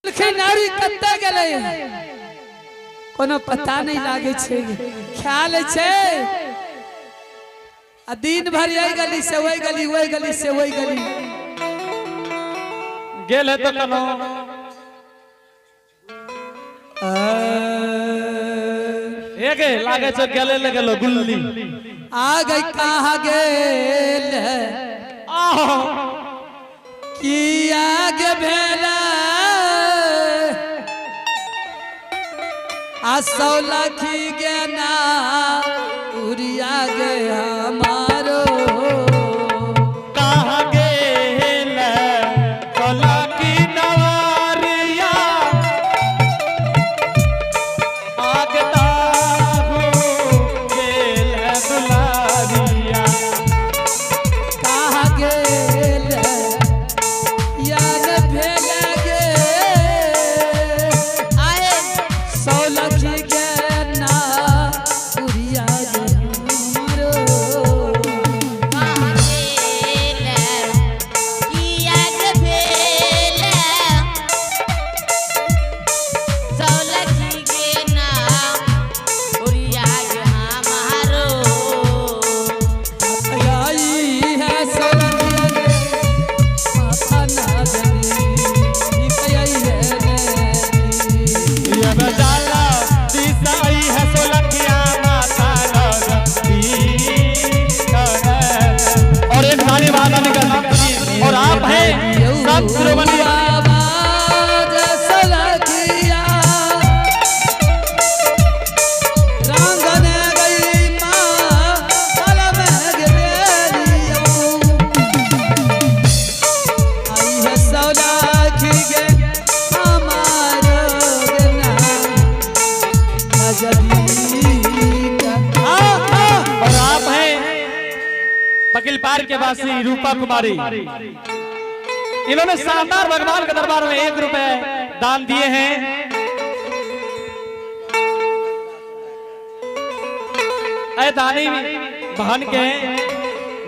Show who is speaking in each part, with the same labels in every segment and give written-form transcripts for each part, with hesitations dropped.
Speaker 1: नारी कत्ते गेलै, कोनो पता नहीं लागे छै। ख्याल छै आ दिन भर एहि गली से ओहि गली, ओहि गली से ओहि गली।
Speaker 2: गेल है तो कनो एगे लागे छै गेले ले गेलो गुल्ली।
Speaker 1: आ गई, कहाँ गेल?
Speaker 2: आहो।
Speaker 1: की आगे भेल आ 100 लाखी गेना उड़िया गे हमारो।
Speaker 2: कहाँ गेल की नवारिया, आगता हो गेल दुलारिया।
Speaker 1: कहाँ गेल यान भेल गे
Speaker 3: आए।
Speaker 1: 100 लाखी गेना उड़िया गे हमारो।
Speaker 3: कहाँ गेल, किया गे भेल, 100 लखी गेना उड़िया गे हमारो।
Speaker 1: आई है 100 लाखी गे माथा नागनी आई है रे।
Speaker 2: यब जाला दिसाई है सोलखिया माता नगरी। और एक ताली बजाने का नाम सुनिए और आप हैं संत शिरोमणि
Speaker 1: आवाज सलखिया रंगन गई माँ कलम गेलियो। आई है 100 लाखी गे हमारो गेना अजबी का आ आ।
Speaker 2: और आप हैं बकिलपार के वासी रूपा कुमारी, इन्होंने शानदार भगवान के दरबार में 1 रुपए दान दिए हैं। ऐ दानी बहन के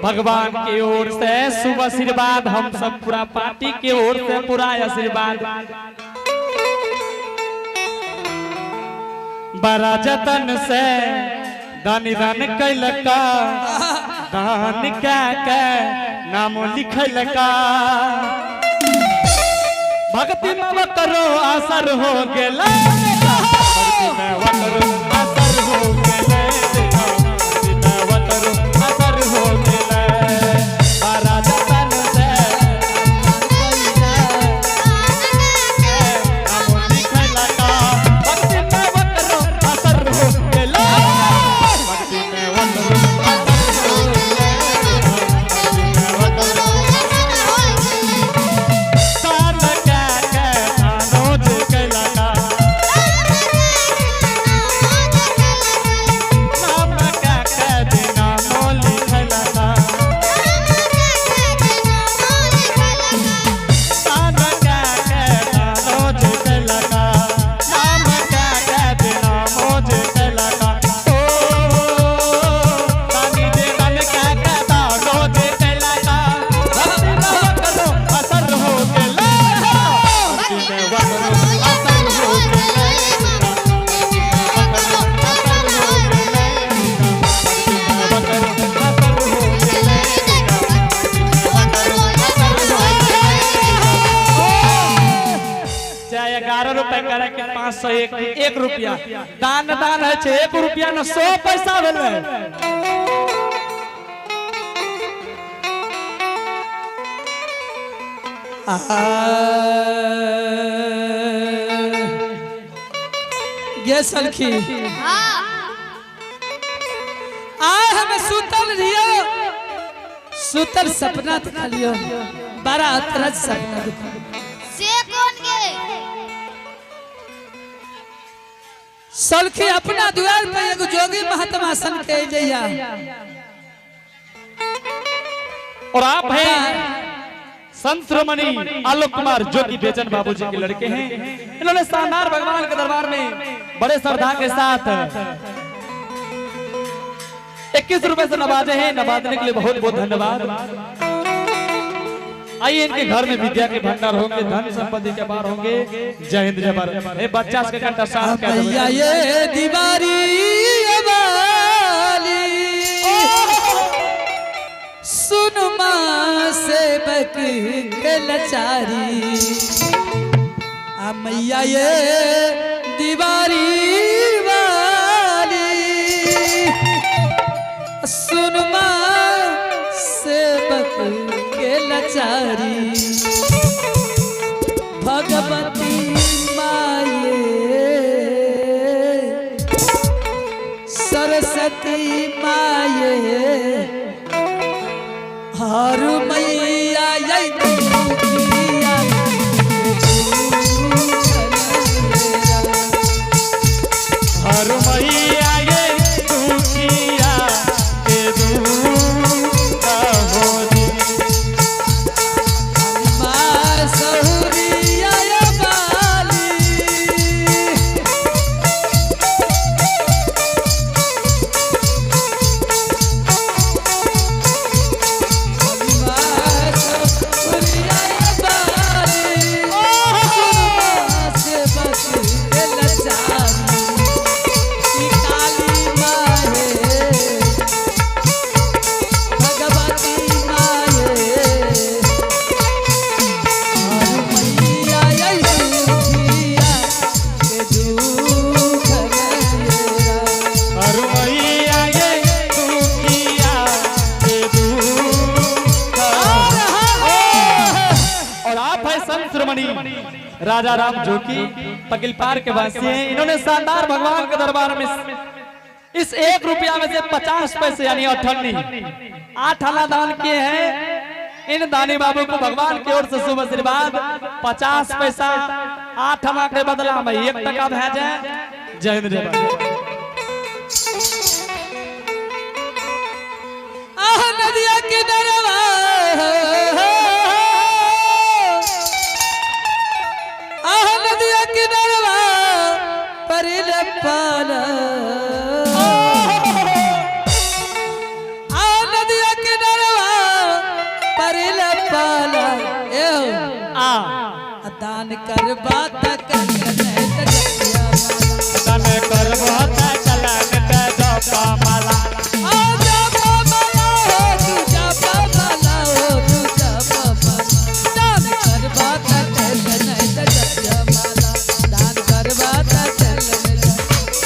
Speaker 2: भगवान की ओर से शुभ आशीर्वाद, हम सब पूरा पार्टी के ओर से पूरा आशीर्वाद। बड़ा जतन से दानी दान कैलका, दान क्या के नाम लिखलका, भक्ति में करो असर हो गेला, भक्ति में करो असर हो गेले, भक्ति में करो असर हो गेले। बड़ा जतन से नाम लिखलका, भक्ति में करो असर हो गेला, भक्ति में करो असर हो गेले, भक्ति में करो दान क्या के दानोज कैलका, नाम क्या के दिनामो लिखलका, दान क्या के दानोज कैलका, नाम क्या के दिनामोज कैलका। ओ दानी जे दान क्या के दानोज कैलका, भक्ति में करो असर हो गेला, भक्ति में करो असर हो गेला, असर हो गेला, असर हो गेला। चाहे 11 रुपए करे के 501 1 रुपया दान दान है छे, 1 रुपया न 100 पैसा भेलै।
Speaker 1: गे सलखी, आय हम सुतल रहियो, सुतल सपना देखलियो, बड़ा अतरज सपना देखलियो।
Speaker 3: से कौन गे?
Speaker 1: सलखी, अपना द्वार पे एगो जोगी महात्मा सन के जइया।
Speaker 2: और आप हैं संत शिरोमणि आलोक कुमार, जो कि बेचन बाबू जी के लड़के हैं। इन्होंने शानदार भगवान के दरबार में बड़े श्रद्धा के साथ 21 रुपए से नवाजे हैं। नवाजने के लिए बहुत बहुत धन्यवाद। आइए इनके घर में विद्या के भंडार होंगे, धन संपत्ति के बार होंगे। जय हिंद, जय भारत। ए बच्चा सबके कनिटा साथ कह देबै।
Speaker 1: मैया ये दीवारी वाली, सुन माँ सेवक के लचारी। आ मैया ये दीवारी वाली, सुन माँ सेवक के लचारी। भगवती माये, सरस्वती माये, हर मैया ये दुखिया।
Speaker 2: हर मैया ये दुखिया के दुख हो जी।
Speaker 1: माँ सहुरिया ये बाली। माँ सहुरिया ये बाली, सुन माँ सेवक के लचारी। ई काली माये, भगवती माये, हर मैया ये दुखिया के दुख मेरा।
Speaker 2: हर मैया ये दुखिया के दुख। और आप है संत श्रोमणी राजा राम जो कि पकिलपार के वासी हैं। इन्होंने शानदार भगवान के दरबार में इस 1 रुपया में से 50 पैसे यानी 98 8 आना दान किए हैं। इन दानी बाबू को भगवान की ओर से शुभ आशीर्वाद। 50 पैसा 8 आना के बदला में 1 टका भेजे। जय हिंद, जय भारत।
Speaker 1: आह नदिया किनारवा, आह नदिया किनारवा परिल पाल, आह नदिया किनारवा परिल पाल ए
Speaker 2: आ
Speaker 1: दान करबा त कंगन त जपिया माला।
Speaker 2: दान करबो त कलन त जपा माला।
Speaker 1: आ जपा माला हो तू, जपा माला हो तू, जपा माला। दान करबा त कंगन त जपिया माला, दान करबा त कंगन त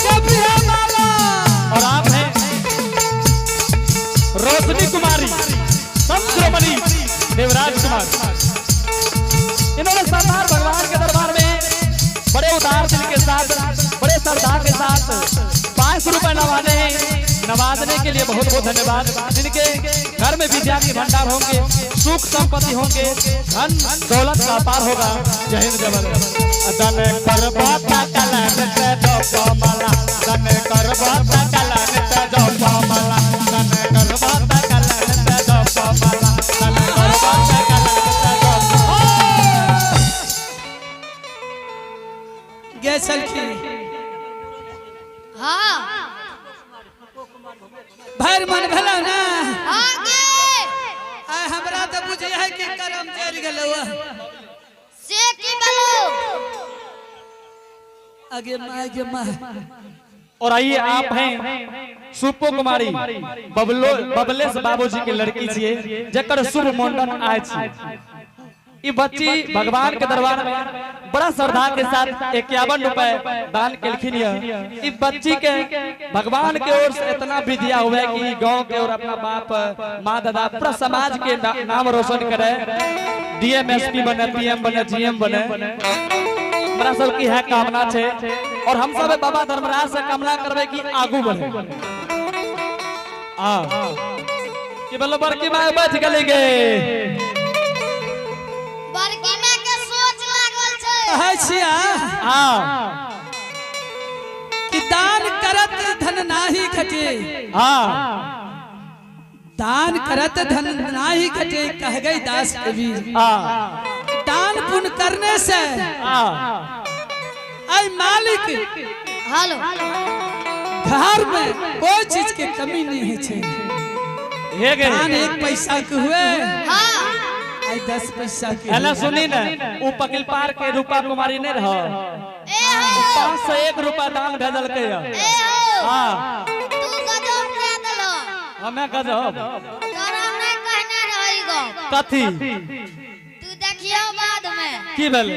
Speaker 1: जपिया माला।
Speaker 2: और आप हैं रोशनी कुमारी, संत श्रोमणी देवराज कुमार। इन्होंने शानदार भगवान के दरबार में बड़े उदार दिल के साथ, बड़े श्रद्धा के साथ 22 रुपए नवाजे हैं। नवाजने के लिए बहुत बहुत धन्यवाद। इनके घर में विद्या के भंडार होंगे, सुख संपत्ति होंगे, धन दौलत का पार होगा। जय हिंद, जय भारत। दान करबो त कलन त जपा माला, दान करबो त कलन त जपा माला, दान करबो त कलन त जपा माला, दान करबो त कलन त जपा।
Speaker 1: गे सलखी।
Speaker 3: हाँ।
Speaker 1: भैर मन भेलौ ना?
Speaker 3: हाँ गे।
Speaker 1: आ हमरा तऽ बुझे है कि करम जरि गेलौ।
Speaker 3: से की बोलो?
Speaker 1: अगे माँ, गे माँ।
Speaker 2: और आइए, आप हैं सुपो कुमारी, बबलो बबलेश बाबूजी के लड़की छिए, जकर शुभ मुंडन आय छी। ई बच्ची भगवान के दरबार में बड़ा श्रद्धा के साथ 51 रुपए दान केलखिन। यह ई बच्ची के भगवान के ओर से इतना विद्या हुए कि गांव के और अपना बाप, माँ, दादा, पूरा समाज के नाम रोशन करे, डीएम, एसपी बने, पीएम बने, जीएम बने, हमरा सबके इएह कामना छै। और हम सब बाबा धर्मराज से कामना करबै कि आगू बढ़े। आ कि बोलो, बड़की माय बच गेली गे?
Speaker 3: बड़की माय के सोच लागल छै।
Speaker 1: कहै छिया कि दान करत धन नाही घटे। दान करत धन नाही घटे, कह गई दास कबीर। दान पुण्य करने से आई मालिक
Speaker 3: हेलो।
Speaker 1: घर में कोई चीज के कमी नहीं है छे।
Speaker 2: हे गे।
Speaker 1: दान 1 पैसा के हुए। आई 10 पैसा के।
Speaker 2: एना सुनी ने, उ पकिल पार के रूपा कुमारी नहीं रह।
Speaker 3: ए हो।
Speaker 2: 501 रुपया दान भेजलकै है।
Speaker 3: ए हो।
Speaker 2: हाँ।
Speaker 3: तू गजब कह देलो।
Speaker 2: हमें गजब।
Speaker 3: तोरा नहीं कहना रही गो।
Speaker 2: कथी?
Speaker 3: तू देखियो बाद में।
Speaker 2: की भेल?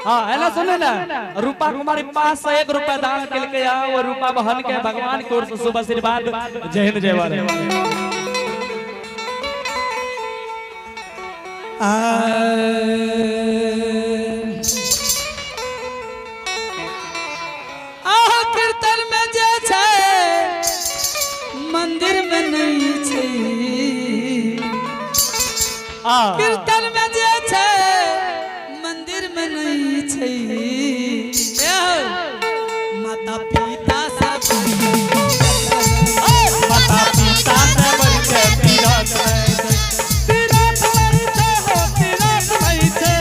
Speaker 2: हाँ, एना सुने ना, रूपा कुमारी 501 रुपया दान केलकै है। वो रूपा बहन के भगवान के ओर से शुभ आशीर्वाद। जय हिंद, जय भारत।
Speaker 1: आह, कीर्तन में जे छै, मंदिर में नहीं छै।
Speaker 2: आ
Speaker 1: कीर्तन में जे छै, मंदिर में नहीं छै। ए हो, माता पिता सब
Speaker 2: माता पिता से बढ़ के तीरथ नहीं छै। तीरथ नहीं छै हो, तीरथ नहीं छै।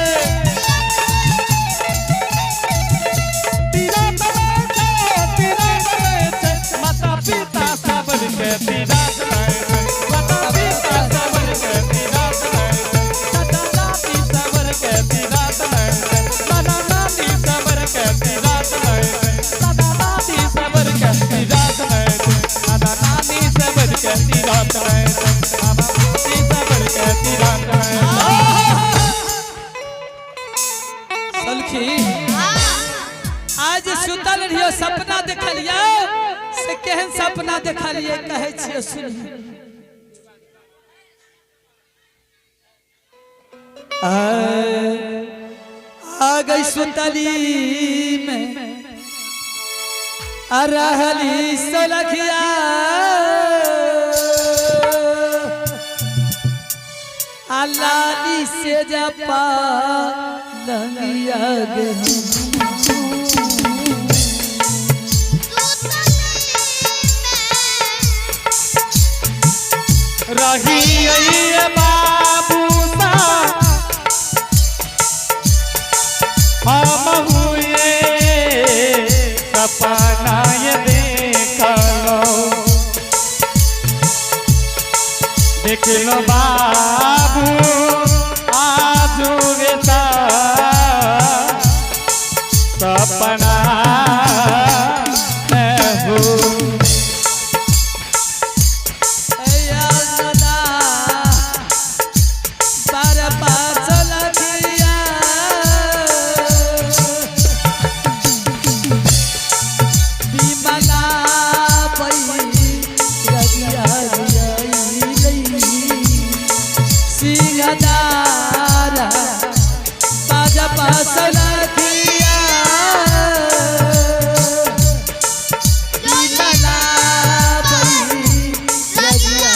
Speaker 2: तीरथ नहीं छै हो, तीरथ नहीं छै। माता पिता से बढ़ के तीरथ नहीं छै। माता पिता से बढ़ के तीरथ नहीं छै। चाचा चाची से बढ़ के तीरथ नहीं छै। नाना नानी से बढ़ के तीरथ नहीं छै। दादा दादी से बढ़ के तीरथ नहीं छै। नाना नानी से बढ़ के तीरथ नहीं छै। बाबा दादी से बढ़ के तीरथ नहीं छै।
Speaker 1: सलखी।
Speaker 3: हाँ।
Speaker 1: आज सुतल रहियो, सपना देखलियो। से केहन सपना देखलिए, कहै छियै, सुनिए। आ गई सुतली में आ रहली सलखिया, आ लाली से जपा लंगिया गई।
Speaker 3: तू तो नहीं
Speaker 2: रही अइए बाबू सा हम हुए सपना ये देखलो, देखलो बाबू आजू रे सपना हो।
Speaker 1: ऐया सदा बार पास लगिया, बिमला पई रगिया रई सिंहदारा बाजा पास लगिया, बिमला पई रगिया।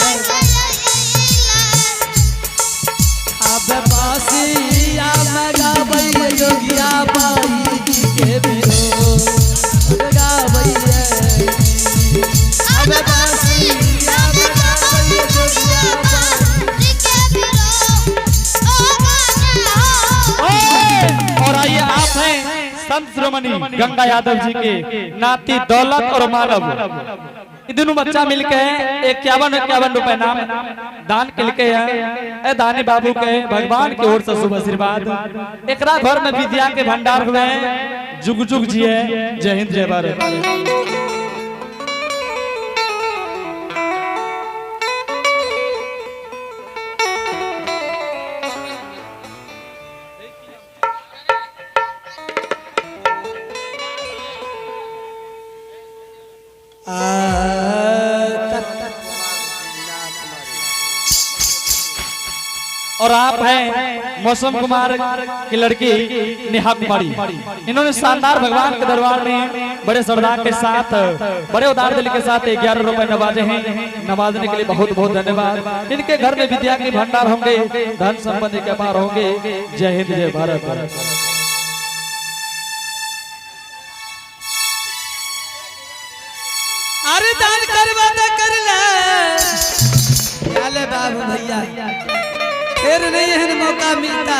Speaker 1: अब बासिया मगाबै जोगिया बाई के बिरो गाबै। अब बासिया मगाबै जोगिया बाई।
Speaker 2: और आइए, आप हैं संत शिरोमणि गंगा यादव जी के नाती दौलत और मानव। ये दोनों बच्चा मिलके 51 51 रुपए नाम दान के लिए हैं। ए दानी बाबू के भगवान की ओर से शुभ आशीर्वाद। एकरा घर में विद्या के भंडार हुए हैं। जुग जुग जिए। जय हिंद, जय भारत। और आप हैं मौसम कुमार की लड़की नेहा कुमारी। इन्होंने शानदार भगवान के दरबार में बड़े श्रद्धा के साथ, बड़े उदार दिल के साथ 11 रुपए नवाजे हैं। नवाजने के लिए बहुत बहुत धन्यवाद। इनके घर में विद्या के भंडार होंगे, धन संपत्ति के पार होंगे। जय हिंद, जय भारत।
Speaker 1: अरे दान करवा तो कर ले। क्या ले बाबू भैया, फिर नहीं है मौका मिलता।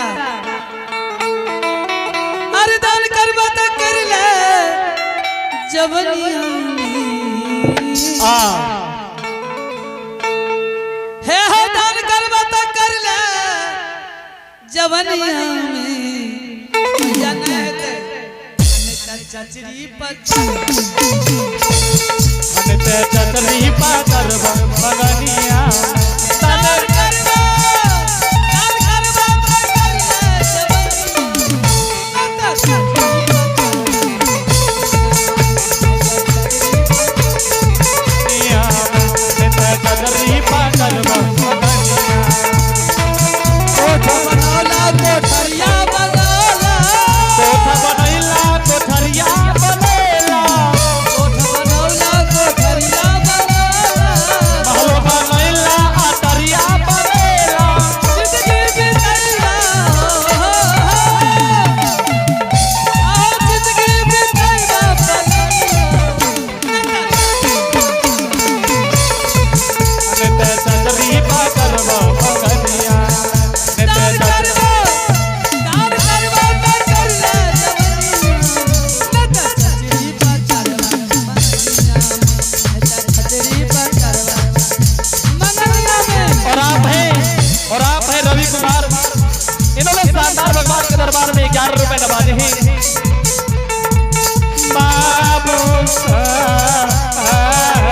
Speaker 1: अरे दान करवा तो कर ले जवनिया में।
Speaker 2: आ
Speaker 1: हे हो, दान करवा तो कर ले। जवनिया में या नहीं हेतै, नहीं त चचरी पर
Speaker 2: अनते चचरी पातर मगनिया तन
Speaker 1: दान करबो, दान करबो त करले जवनिया, नहीं त चचरी
Speaker 2: निया अनते चचरी पातर मगनिया
Speaker 1: कोठ बनौला कोठरिया बनौला,
Speaker 2: कोठा बनैला कोठरिया बनैला
Speaker 1: कोठ बनौला कोठरिया बनौला,
Speaker 2: महल बनैला अटरिया बनैला
Speaker 1: जिंदगी बितैला हो, हो, हो। आओ जिंदगी बितैला पलनिया।
Speaker 2: अनते चचरी पातर मगनिया
Speaker 1: दान
Speaker 2: अनते
Speaker 1: करबो, दान करबो त करले जवनिया, न त छतरी पर चढ़बा मंगनिया में, न त छतरी पर चढ़बा मंगनिया में।
Speaker 2: और आप हैं रवि कुमार। इन्होंने शानदार भगवान के दरबार में 11 रुपए नवाजे हैं। बाबू साहब,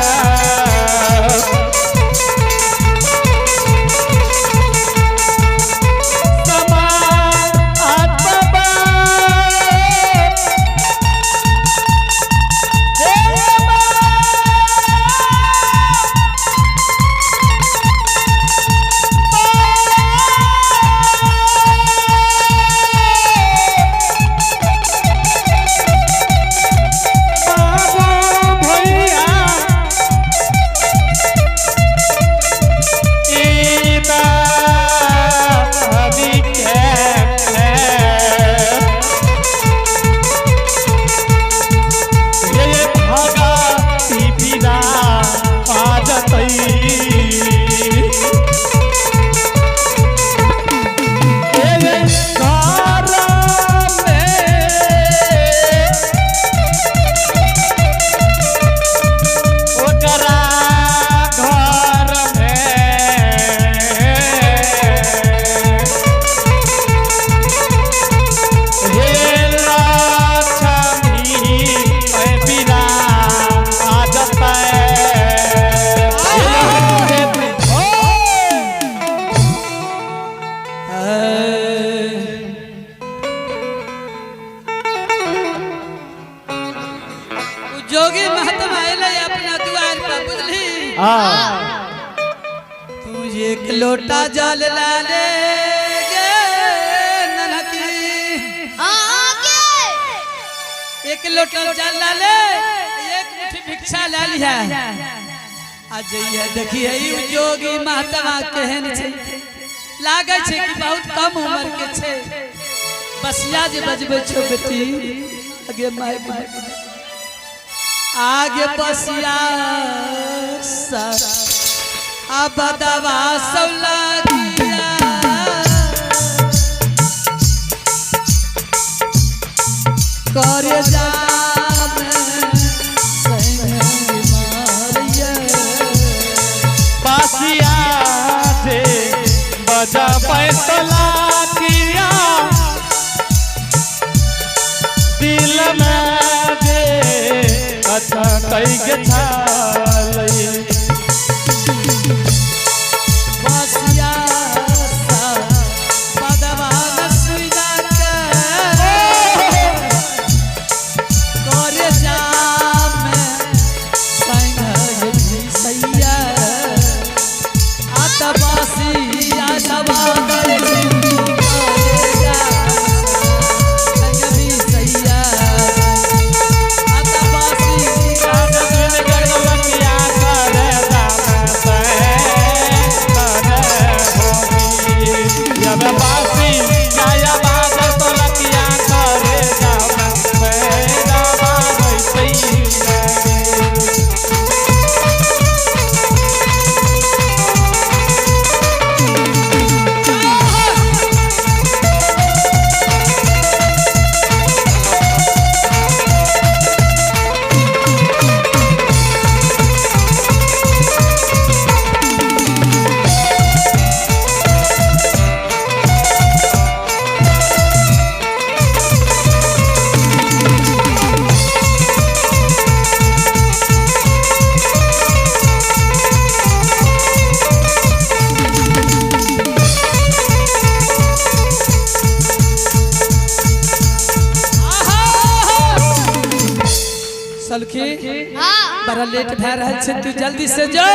Speaker 2: समा आत्मा बाबू भैया ई दादी के ये भागा पीपीरा आ जतई ये घर में ओकरा घर में हे लक्ष्मी ऐ बिना आ जतै।
Speaker 1: उ जोगी महात्मा अयलै अपना दुआर पर, बुझली? तू एक लोटा जल ला ले गे ननकी,
Speaker 3: हाँ के
Speaker 1: एक लोटा जल ला ले, एक मुट्ठी भिक्षा ला लिहा। आ जइहे देखिए ई जोगी महात्मा केहन छै, लागै छै कि बहुत कम उम्र के छै। बसिया जे बजबै छौ बेटी, आगे माइक आगे बसिया सब अब दवा सब लगिया। कर जाम संग मारिया।
Speaker 2: बासिया से बजा पैसला किया दिल में दे अच्छा कई के छालई
Speaker 1: बसिया सा पदवा न सुइना के कर जाम संग सैया। आत बसिया दवा करे संग भी सैया। आत बसिया
Speaker 2: दिल गड़बड़िया करे
Speaker 1: सलखी
Speaker 3: हाँ।
Speaker 1: बड़ा लेट भए रहल छै, तू जल्दी से जो।